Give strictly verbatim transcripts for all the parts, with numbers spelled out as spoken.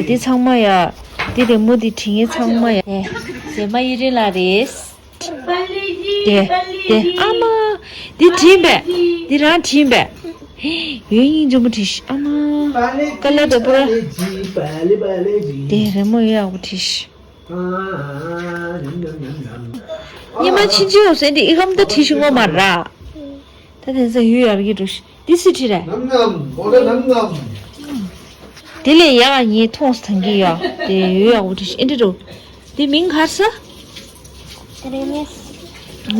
འདི་ཚང་མ་ཡ། འདི་རི་མོ་འདི་བྲིས་མཁན་ཚང་མ་ཡ། དེ་མ་ཡི་རིང་ལ་རེད། དེ་དེ་ཨ་མ། འདི་བྲིས་པས། འདི་རང་བྲིས་པས། ཡོད་སྙིང་རྗེ་མོ་བྲིས་ཤག་ཨ་མ། ཀ་ལ་དེ་པུ་ར། དེ་རི་མོ་ཡོད་ཡག་པོ་བྲིས་ཤག་ཉི་མ་ཕྱིན་ཅི་འོ་ཟེར་འདི་ཨི་ཁམ་ད་བྲིས་ཤིག་ངོ་མ་ར། ད་དེ་ཚོ་ཡོད་ཡར་གྱི་འགྲོ་ཤི། འདི་སུས་བྲིས་རེད། ནམ་ནམ་འོ་ད་ནམ་ནམ། དེ་ལས་ཡག་ངས་མཐོང་སོང་གི་ཡ། དེ་ཡོད་ཡག་པོ་བྲིས་ཤི་ཨེ་འདྲ་འགྲོ། དེ་མིང་ག་རེ་ཟེར།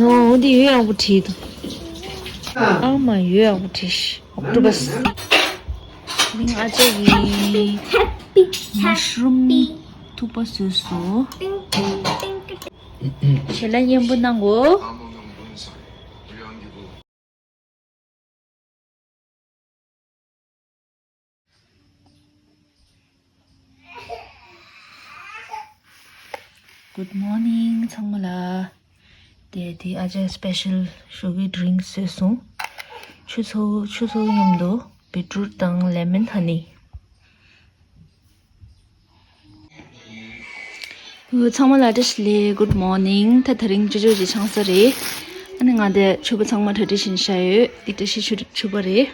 ཨོ་འདི་ཡོད་ཡག་པོ་བྲིས་འདུག་ཨ་མ་ཡོད་ཡག་པོ་བྲིས་ཤི། ཨོག་ཊོ་པས། མིང་ཨ་ཅག་གི་མ་ཤ་རུམ་ཐུག་པ་བཟོས་སོ། ཞལ་ལག་མཉེས་པོ་གནང་གོ། Good morning ཚང་མ་ལ། དེ་དེ་ཨ་ཅག་སི་པེ་ཤལ་ཞོགས་ཀའི་ཌི་རིང་བཟོས་སོང་། ཆུ་ཚོད་ཆུ་ཚོད་མཉམ་དུ་བིཊ་རུཊ་དང་ལེ་མོན་ཧ་ནི། ཚང་མ་ལ་བཀྲ་ཤིས་བདེ་ལེགས། Good morning ད་དེ་རིང་ཅོ་ཅོ་གི་ཆང་ས་རེད། ཨ་ནི་ང་དེ་ཕྱུ་པ་ཚང་མ་གྲ་སྒྲིག་བྱས་ནས་བཞག་ཡོད། འདི་བཀྲ་ཤིས་ཕྱུ་ཕྱུ་པ་རེད།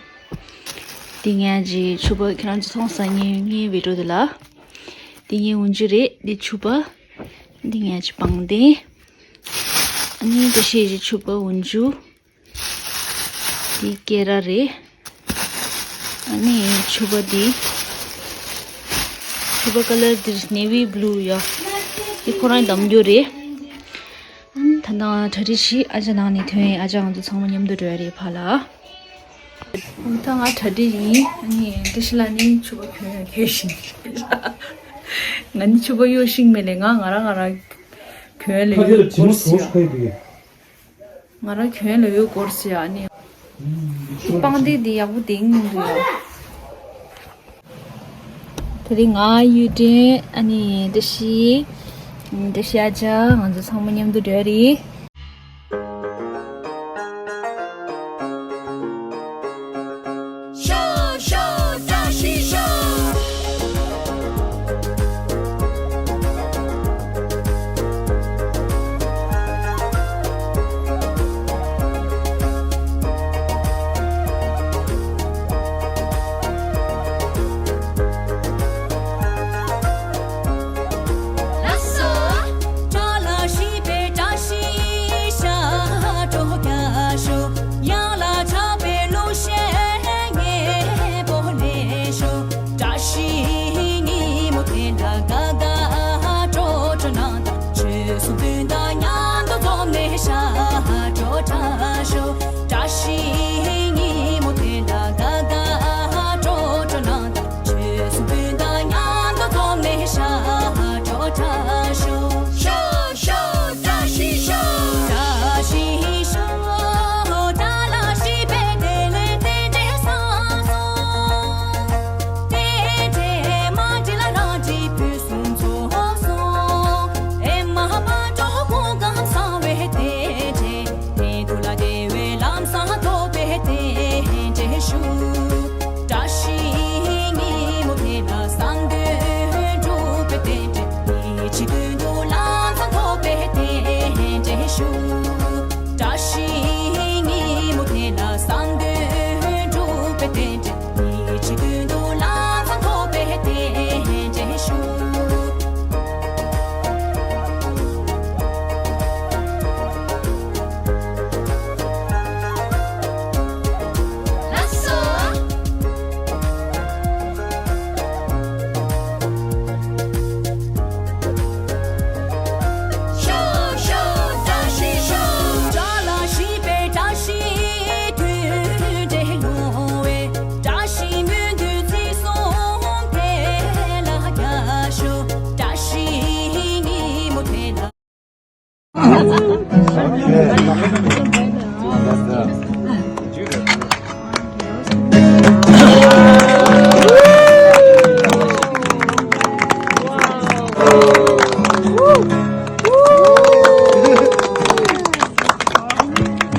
འདི་ངས་ཀྱི་ཕྱུ་པ་ཁྱེད་རང་ཚོ་མཐོང་ས་ངའི་ངའི་བི་ཌིའོ་དེ་ལ། འདི་ངའི་འོན་ཆུ་རེད། འདི་ཕྱུ་པ། འདི་ངས་ཀྱི་བང་དེ། ཨ་ནི་བཀྲ་ཤིས་ཀྱི་ཕྱུ་པ་འོན་ཆུ། འདི་སྐེ་རགས་རེད། ཨ་ནི་ཕྱུ་པ་འདི། ཕྱུ་པ་ཀ་ལར་འདི་ནེ་ཝི་བྷུ་ལུ་ཡ། འདི་ཁོ་རང་འདམ་རྒྱུ་རེད། ཨ་ནི་ད་ནང་གྲ་སྒྲིག་བྱས་ཨ་ཅག་ནང་ནས་ཐོན་ཡིན། ཨ་ཅག་ང་ཚོ་ཚང་མ་མཉམ་དུ་འགྲོ་ཡ་རེད་ཕ་ལ། ད་ང་གྲ་སྒྲིག་ཡིན། ཨ་ནི་བཀྲ་ཤིས་ལགས་ནི་ཕྱུ་པ་གྱོན་གྱོན་བཞིན། ང་ནི་ཕྱུ་པ་གཡོག་ཤིང་མེད་ལས་ང་ང་རང་ང་རང་གྱོན་ལས་ཡོད་སྐོར་ཟེར་ཡ། ང་རང་གྱོན་ལས་ཡོད་སྐོར་ཟེར་ཡ་ཨ་ནི། སྤང་ལྡེ་འདི་ཡག་པོ་ལྡིང་མི་འདུག་ཡ། དེ་རིང་ང་གཡུ་སྒྲོན་ཨ་ནི་བཀྲ་ཤིས། བཀྲ་ཤིས་ཨ་ཅག་ང་ཚོ་ཚང་མ་མཉམ་དུ་འགྲོ་ཡ་རེད།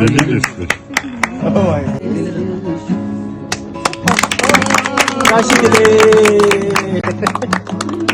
Very good. བཀྲ་ཤིས་བདེ་ལེགས།